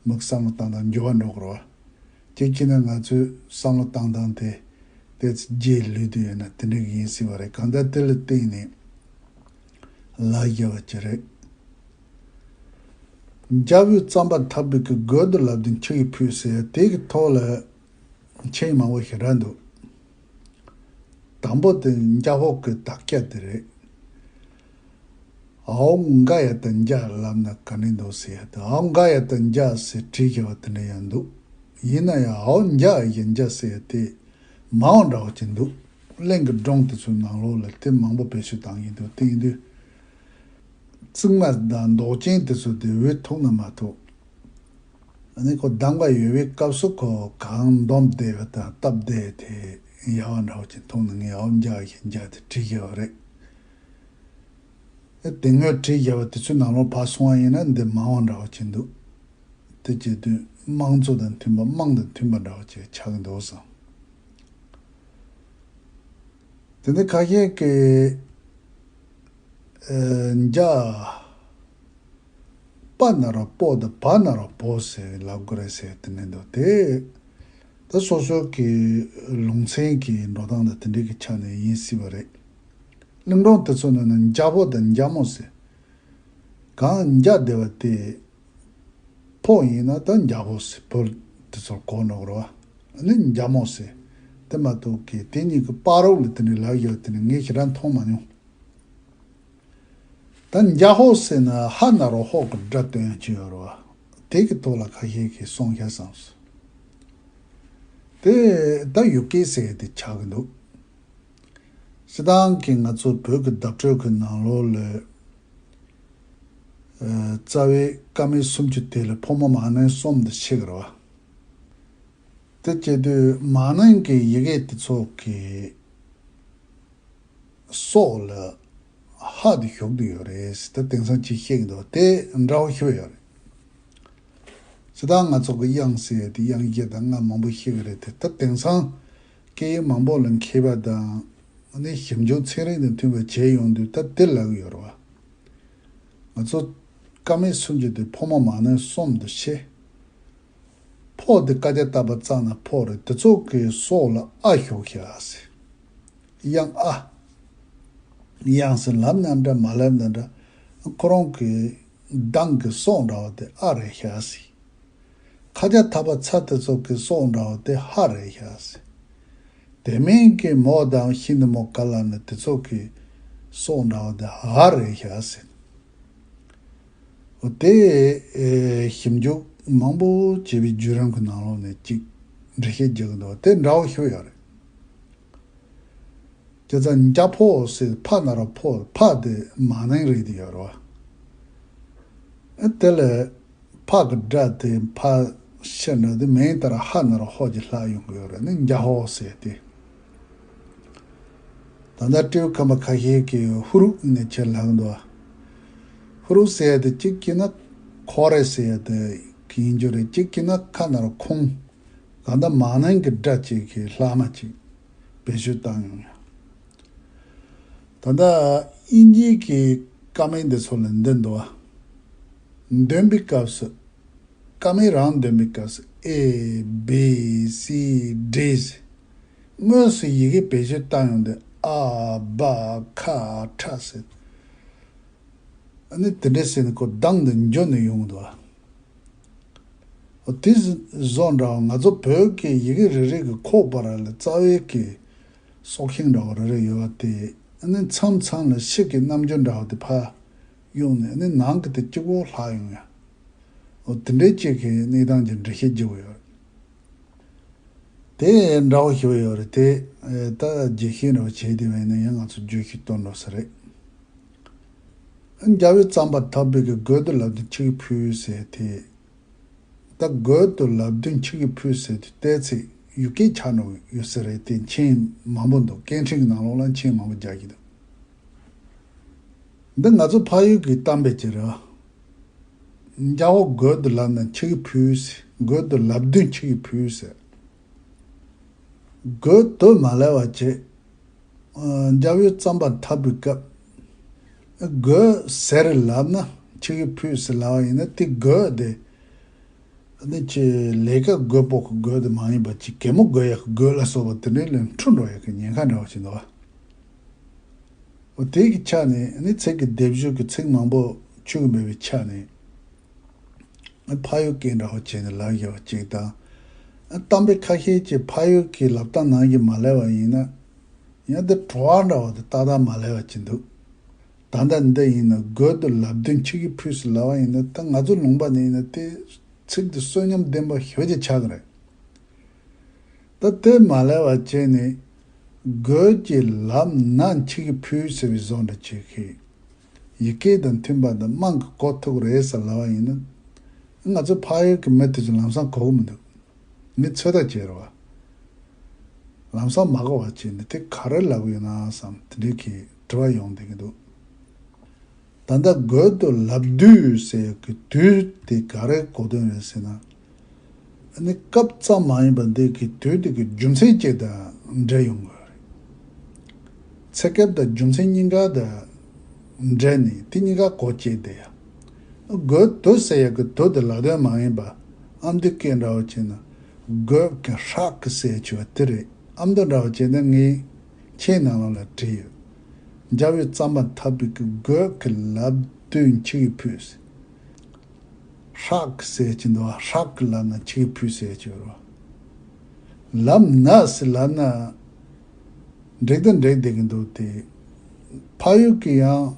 མི་བསམ་བློ་བཏང་སྟངས་འགྱུར་བ་འགྲོ་གི་རེད་བ། གཅིག་བྱས་ན་ང་ཚོའི་བསམ་བློ་བཏང་སྟངས་དེ་ཏོག་ཙམ་རྗེས་ལུས་དུ་ཡོད་ན་དེ་འདྲ་ཡིན་སྲིད་པ་རེད། གང་ལྟར་དེ་ལ་བརྟེན་ནས་ལབ་བཞག་པ་ཅིག་རེད། འཇའ་འོད་རྩམ་པ་འཐབ་པའི་གི་སྒོ་དུ་ལབ་དུས་ཆུ་ཡི་ཕུད་ཟེར་དེ་གི་ཐོག་ལ་མཆན་མང་པོ་ཞིག་རག་འདུག་དང་པོ་དེ་འཇའ་འོད་ཀྱི་དག་ཆ་དེ་རེད། འའོ་འགའ་ཡ་ད་འཇའ་ལབ་ན་ག་འདྲ་འདུག་ཟེར་ཡ་དེ། འའོ་འགའ་ཡ་ད་འཇའ་ཟེར་བྲིས་བཞག་པ་དེ་འདྲ་ཡང་འདུག་ཡིན་ན་ཡང་འའོ་འཇའ་ཡི་འཇའ་ཟེར་ཡ་དེ་མང་བ་འདྲ་བ་ཅིག་འདུག་གླིང་གི་སྒྲུང་དེ་ཚོའི་ནང་ལོགས་ལ་དེ་མང་པོ་བེད་སྤྱོད་བཏང་གི་འདུག་དེ་ཡིན་དུས། རྩིག་མ་དང་མདོག་ཅན་དེ་ཚོ་དེ་འོད་ཐུག་ན་མ་ཐུག་ཨ་ནི་ཁོ་གདམ་ག་ཡོད་པའི་སྐབས་སུ་ཁོ་གང་འདོམས་བསྡད་པ་དང་སྟབས་བདེ་དེ་ཡག་པ་འདྲ་བོ་ཅིག་མཐོང་ན་ངས་འའོ་འཇའ་ཞེས་འཇའ་དེ་བྲིས་བཞག་པ་རེད། ཨེ་དེ་སྔོན་བྲིས་བཞག་པ་དེ་ཚོའི་ནང་ལོགས་ཕར་སོང་བ་ཡིན་ན་འདི་མང་བ་འདྲ་བོ་ཅིག་འདུག་དེ་བྱེད་དུས་དམངས་གཙོ་དང་མཐུན་པ། དམངས་དང་མཐུན་པ་འདྲ་བོ་ཅིག་ཆགས་ཀྱི་འདུག་བསམ། དེ་ནས་ཁ་ཤས་ཀྱིས་ཨེ་འཇའ། པ་ན་རོ་པོ་དང་བ་ན་རོ་བོ་ཟེར་ལབ་དགོས་རེད་ཟེར་དེ་འདྲ་འདུག་དེ་ད་སོ་སོ་གི་ལུང་ཚན་གྱི་འགྲོ་སྟངས་དང་དེ་འདྲའི་གི་ཆ་ནས་ཡིན་སྲིད་པ་རེད། གླིང་སྒྲུང་དེ་ཚོ་ནང་ན་འཇའ་བོ་དང་འཇའ་མོ་ཟེར། གང་འཇའ་བསྡད་པ་དེ་ཕོ་ཡིན་ན་ད་འཇའ་བོ་ཟེར། བུ་དེ་ཚོར་གོ་འགྲོ་གི་རེད་བ། ཨ་ནི་འཇའ་མོ་ཟེར། དེ་མ་གཏོགས་གི་དེ་གཉིས་ཀྱི་བར་རོགས་ལ་དེ་འདྲའི་ལབ་ཡོད་དེ་ནི་ངས་ཞེ་དྲག་མཐོང་མ་མྱོང་། ད་འཇའ་ཧོ་ཟེར་ན་ཧ་ན་རོ་ཧོ་གི་སྒྲ་སྟོན་ཡག་ཅིག་ཡོད་རེད་བ། དེ་གི་ཐོག་ལ་ཁ་ཤས་ཀྱིས་གསུངས་ཤག་བསམས་སོང་། དེ་ད་ཡུ་གེ་ཟེར་ཡག་དེ་ཆགས་ཀྱི་འདུག་སྤྱིར་བཏང་གི་ང་ཚོ་བོད་ཀྱི་བརྡ་སྤྲོད་ཀྱི་ནང་ལོགས་ལ། ཨ། རྩ་བའི་ཀ་མད་སུམ་ཅུ་དེ་ལ་ཕོ་མོ་མ་ནིང་གསུམ་དུ་ཕྱེ་གི་རེད་བ། དེ་བྱེད་དུས་མ་ནིང་གི་ཡི་གེ་དེ་ཚོ་གི་སྲོག་ལ་ཧ་དེ་ཞུགས་བསྡད་ཡོད་རེད། ད་དེང་སང་ཅིག་བཤད་ཀྱི་འདུག་དེ་འདྲ་བོ་ཞིག་ཡོད་རེད། སྤྱིར་བཏང་ང་ཚོ་གི་དབྱངས་ཟེར་ཡག་དེ་དབྱངས་བཞི་དང་ལྔ་མང་པོ་ཤེས་ཀྱི་རེད་དེ། ད་དེང་སང་སྐད་ཡིག་མང་པོ་ལ་མཁས་པ་དང་། ཨ་ནི་ཞིབ་འཇུག་ཚན་རིག་དང་མཐུན་པ་བྱས་ཡོང་དུས་ད་དེ་ལབ་ཀྱི་ཡོད་རེད་བ། ང་ཚོ་ཀ་མད་སུམ་ཅུ་དེ་ཕོ་མོ་མ་ནིང་གསུམ་དུ་ཕྱེ། ཕོ་དེ་ཀ་ཅ་བཏགས་པ་ཙ་ན་ཕོ་རེད། དེ་ཚོ་གི་སྲོག་ལ་ཨ་ཞུགས་ཤག་ཟེར། དབྱངས་ཨ། དབྱངས་ཟེར་ལབ་ན་འདྲ་མ་ལབ་ན་འདྲ། ཁོ་རང་གི་གདངས་ཀྱི་སྲོག་འདྲ་བ་དེ་ཨ་རེད་ཤག་ཟེར། ཁ་ཅ་བཏགས་པ་ཚ་དེ་ཚོ་གི་སྲོག་འདྲ་བ་དེ་ཧ་རེད་ཤག་ཟེར། དེ་མིན་གྱི་མོ་དང་ཤིན་ཏུ་མོ་ག་ལ་ནི་དེ་ཚོ་གི་སྲོག་འདྲ་བ་དེ་འ་རེད་ཤག་ཟེར། འོ་དེ། ཨེ། ཞིབ་འཇུག་མང་པོ་བྱས་པའི་བརྒྱུད་རིམ་གྱི་ནང་ལོགས་ནས་ཅིག་འགྲེལ་བཤད་རྒྱག་གི་འདུག་དེ་འདྲ་བོ་ཞིག་ཡོད་རེད། བྱས་ཙང་འཇའ་ཕོ་ཟེར། ཕ་ན་རོ་ཕོ། ཕ་དེ་མ་ནིང་རིགས་དེ་ཡོད་རེད་བ། ཨ། དེ་ལ་ཕ་གི་སྒྲ་དེ་ཕ་ཤ་འདྲ་དེ་མིང་ལྟར་ཧ་ན་རོ་ཧོ་གྱིས་ལྷག་ཡོང་གི་ཡོད་རེད། ནི་འཇའ་ཧོ་ཟེར་ཏེ། ད་ལྟ་སྤྲེའུ་ཁམས་པ་ཁ་ཤས་ཀྱིས་ཧུ་རུ་ནས་ཁྱེར་ལབ་འདུག་ཧུ་རུ་ཟེར་ཡག་དེ་གཅིག་བྱས་ན་ཁོ་རེ་ཟེར་ཡག་དེ་ཡིན་རྒྱུ་རེད། གཅིག་བྱས་ན་ཁ་ན་རོ་ཁོང་། གང་ལྟར་མ་ནིང་གི་སྒྲ་གཅིག་གི་ལྷག་མ་གཅིག་བེད་སྤྱོད་བཏང་ཡོང་ཡག་ད་ལྟ་དབྱིན་ཇིའི་གི་ཀ་མད་འདི་ཚོ་ལ་འདི་འདུག་བ། འདོན་པའི་སྐབས་སུ། ཀ་མད་རང་འདོན་པའི་སྐབས་སུ་ཨེ་བི་སི་ཌི་ཟེར། དངོས་སུ་ཡི་གེ་བེད་སྤྱོད་བཏང་ཡོང་དུས་ཨ་བ་ཁ་ཁྲ་ཟེར། ཨ་ནི་དེ་འདྲ་ཟེར་ནས་ཁོ་གདངས་འདི་འཇོ་ནས་ཡོང་གི་འདུག་བ། འོ་དེ་བཟོ་འདྲ་བ། ང་ཚོ་བོད་ཀྱི་ཡི་གེ་རེ་རེ་གི་ཁོག་པ་ར་ལ་རྩ་བའི་གི་སྲོག་ཤིང་འདྲ་བ་རེ་རེ་ཡོད་པ་དེ། ཨ་ནི་མཚམས་མཚམས་ལ་ཤིང་གི་རྣམ་འགྱུར་འདྲ་བ་དེ་ཕར་གཡུགས་ནས། ཨ་ནི་ནང་གི་དེ་གཅིག་པོ་ལྷག་ཡོང་ཡག་འོ་དེ་འདྲའི་ཅིག་གི་གནས་སྟངས་ཀྱི་འགྲེལ་བཤད་བརྒྱབ་ཡོད་རེད། དེ་འདྲ་བོ་ཞིག་ཡོད་རེད་དེ། ཨེ། ད་རྒྱས་བཤད་འདྲ་བོ་བྱས་དེ་བས་ན་ཡང་ང་ཚོ་བརྗོད་གཞི་སྟོན་འགྲོ་ས་རེད། འཇའ་འོད་རྩམ་པ་འཐབ་པའི་གི་རྒོད་དུ་ལབ་དུས་འཆི་གི་ཕུད་ཟེར་དེ། ད་རྒོད་དུ་ལབ་དུས་འཆི་གི་ཕུད་ཟེར་དེ་བལྟས་ཚེ་ཡུལ་སྐད་ཆགས་འགྲོ་ཡོད་ས་རེད་དེ། མཆན་མང་པོ་འདུག་སྐད་འཕྲིན་གྱི་ནང་ལོགས་ལ་མཆན་མང་པོ་རྒྱག་གི་འདུག་འདི་ང་ཚོ་ཕ་ཡུལ་གྱི་གཏམ་དཔེ་ཅིག་རེད། འཇའ་འོད་རྒོད་དུ་ལབ་ན་འཆི་གི་ཕུད་ཟེར། རྒོད་དུ་ལབ་དུས་འཆི་གི་ཕུད་ཟེར། རྒོད་དུ་མ་ལབ་པ་བྱས། ཨ། འཇའ་འོད་རྩམ་པ་འཐབ་པའི་སྐབས། རྒོད་ཟེར་ལབ་ན་འཆི་གི་ཕུད་ཟེར་ལབ་པ་ཡིན་ན་དེ་རྒོད་དེ། ཨ་ནི་ཅིག་ལས་ཀ་རྒོད་པོ་གི་རྒོད་དེ་མ་ཡིན་པ་ཅིག་གད་མོ་རྒོད་ཡག་གི་རྒོད་ལ་སོགས་པ་དེ་འདྲའི་ལས་འཁྲུལ་འགྲོ་ཡག་གི་ཉེན་ཁ་འདྲ་བ་ཞིག་འདུག་བ། འོ་དེ་གི་ཆ་ནས་ཨ་ནི་ཚིག་གི་སྡེབ་སྦྱོར་གྱི་ཚིག་མང་པོ་འཆུག་གི་མེད་པའི་ཆ་ནས། ཨ། ཕ་ཡུལ་སྐད་འདྲ་བོ་བྱས་ནས་ལབ་བཞག་པ་ཅིག་དང་། ཨ། གཏམ་དཔེ་ཁ་ཤས་ཀྱིས་ཕ་ཡུལ་གྱི་ལབ་སྟངས་ནང་བཞིན་མ་ལབ་པ་ཡིན་ན། ཡང་དེ་བྲོ་བ་འདྲ་བོ་དེ་ཏག་ཏག་མ་ལབ་པ་ཅིག་འདུག་ད་ལྟ་འདི་ཡིན་ན་རྒོད་དུ་ལབ་དུས་འཆི་གི་ཕུད་ཟེར་ལབ་པ་ཡིན་ན། ད་ང་ཚོ་ལུང་པ་ནས་ཡིན་ན་དེ་ཚིག་དེ་གསོན་ཉམས་ལྡན་པ་ཞེ་པོ་ཅིག་ཆགས་ཀྱི་རེད། ད་དེ་མ་ལབ་པ་བྱས་ནས་རྒོད་ཀྱིས་ལབ་ན་འཆི་གི་ཕུད་ཟེར་བའི་བཟོ་འདྲ་བྱེད་མཁན། ཡི་གེ་དང་མཐུན་པ་དང་དམངས་ཀྱིས་གོ་ཐུབ་ཀྱི་རེད་ཟེར་ལབ་པ་ཡིན་ན། ང་ཚོ་ཕ་ཡུལ་གྱི་མི་དེ་ཚོ་ལམ་སང་གོ་གི་མི་འདུག་ངས་ཚོད་ལྟ་བྱས་རེད་བ། ལམ་སང་མ་གོ་བ་བྱས་ནས་དེ་ག་རེ་ལབ་ཀྱི་ཡོད་ན་བསམ་དེ་འདྲའི་གི་དྲི་བ་ཡོང་བསྡད་ཀྱི་འདུག་ད་ལྟ་རྒོད་དུ་ལབ་དུས་ཟེར་གི་དུས་དེ་ག་རེ་གོ་དོན་རེད་ཟེར་ན། ཨ་ནི་སྐབས་ཙམ་མ་ཡིན་པ་འདི་གི་དུས་དེ་གི་རྒྱུ་མཚན་ཅིག་དང་འབྲེལ་ཡོང་གི་རེད། ཚེ་སྐབས་དང་རྒྱུ་མཚན་གཉིས་ཀ་དང་འབྲེལ་ནས་དེ་གཉིས་ཀ་གོ་བྱས་བསྡད་ཡ། རྒོད་དུ་ཟེར་ཡ་གི་དུ་དེ་ལབ་དོན་མ་ཡིན་པ། ཨ་མདོའི་སྐད་འདྲ་བོ་བྱས་ན་རྒོད་ཀྱི་ཧྲག་གི་ཟེར་བྱས་པ་དེ་རེད། ཨ་མདོ་འདྲ་བོ་བྱས་ན་ངས་ཁྱེད་ནང་ལོགས་ལ་བྲིས་ཡོད། འཇའ་འོད་རྩམ་པ་འཐབ་པའི་གི་རྒོད་ཀྱིས་ལབ་དུས་འཆི་གི་ཕུད་ཟེར། ཧྲག་གི་ཟེར་གྱི་འདུག་ཧྲག་གི་ལབ་ན་འཆི་གི་ཕུད་ཟེར་གྱི་རེད། ལབ་ན་ཟེར་ལབ་ན་འགྲིག་དང་འགྲིག་བསྡད་ཀྱི་འདུག་དེ་ཕ་ཡུལ་གྱི་ཡང་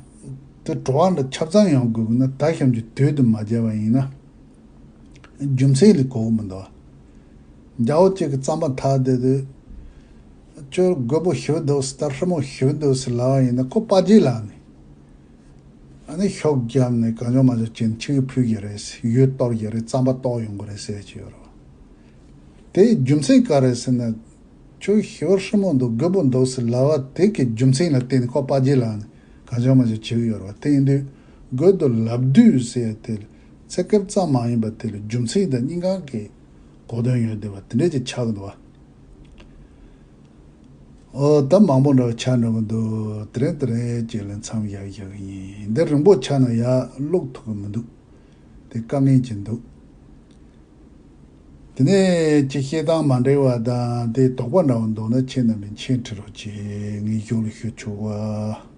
དེ་བྲོ་བ་འདྲ་ཆ་ཚང་ཡོང་དགོས་ན། ད་གཤམ་གྱི་དུས་དེ་མ་བརྒྱབ་པ་ཡིན་ན། རྒྱུ་མཚན་ལ་གོ་གི་མི་འདུག་རྒྱལ་པོ་གཅིག་གི་རྩམ་པ་འཐག་བསྡད་དུས། ཁྱོད་རྒོད་པོ་ཞེ་པོ་འདུག་ཟེར། ད་སྲུ་མོ་ཞེ་པོ་འདུག་ཟེར་ལབ་པ་ཡིན་ན། ཁོ་དཔའ་རྒྱལ་ལབ་ནས། ཨ་ནི་ཤོག་བརྒྱབ་ནས་གང་བྱུང་མང་བྱུང་བྱས་ནས་ཆུ་ཕུད་ཀྱི་རེད་ཟེར། ཡོས་གཏོར་གྱི་རེད། རྩམ་པ་གཏོར་ཡོང་གི་རེད་ཟེར་གྱི་ཡོད་རེད་བ། དེའི་རྒྱུ་མཚན་ག་རེ་ཟེར་ན། ཁྱོད་ཞེ་པོ་སྲུ་མོ་འདུག་རྒོད་པོ་འདུག་ཟེར་ལབ་པ་དེ་གི་རྒྱུ་མཚན་ལ་བརྟེན་ནས་ཁོ་དཔའ་རྒྱལ་ལབ་ནས་གང་བྱུང་མང་བྱུང་བྱེད་ཀྱི་ཡོད་རེད་བ། དེ་ཡིན་དུས་རྒོད་དོ་ལབ་དུས་ཟེར་དེ་ཚིག་སྐབས་ཙམ་མ་ཡིན་པ་དེ་ལ་རྒྱུ་མཚན་དང་སྙིང་ག་གི་གོ་དོན་ཡོད་བསྡད་པ་དེ་འདྲས་ཅིག་ཆགས་འདུག་བ། ཨོ་ད་མང་པོ་འདྲ་བ་ཆགས་འགྲོ་གི་འདུག་དེ་རིང་དེ་རིང་ཅིག་ལ་མཚམས་བཞག་བཞག་གི་ཡིན། འདི་རིང་པོ་ཆགས་ན་ཡར་ཀློག་ཐུབ་ཀྱི་མི་འདུག་དེ་དཀའ་ངལ་ཅིག་འདུག་དེ་ནས་ཅིག་བཤད་སྟངས་མ་འདྲ་བ་དང་དེ་དོགས་པ་འདྲ་བ་འདུག་ན་ཁྱེད་རྣམ་པས་མཆན་བྲིས་རོགས་གྱིས། ངས་གཞུག་ལ་ཞུ་ཆོག་པ།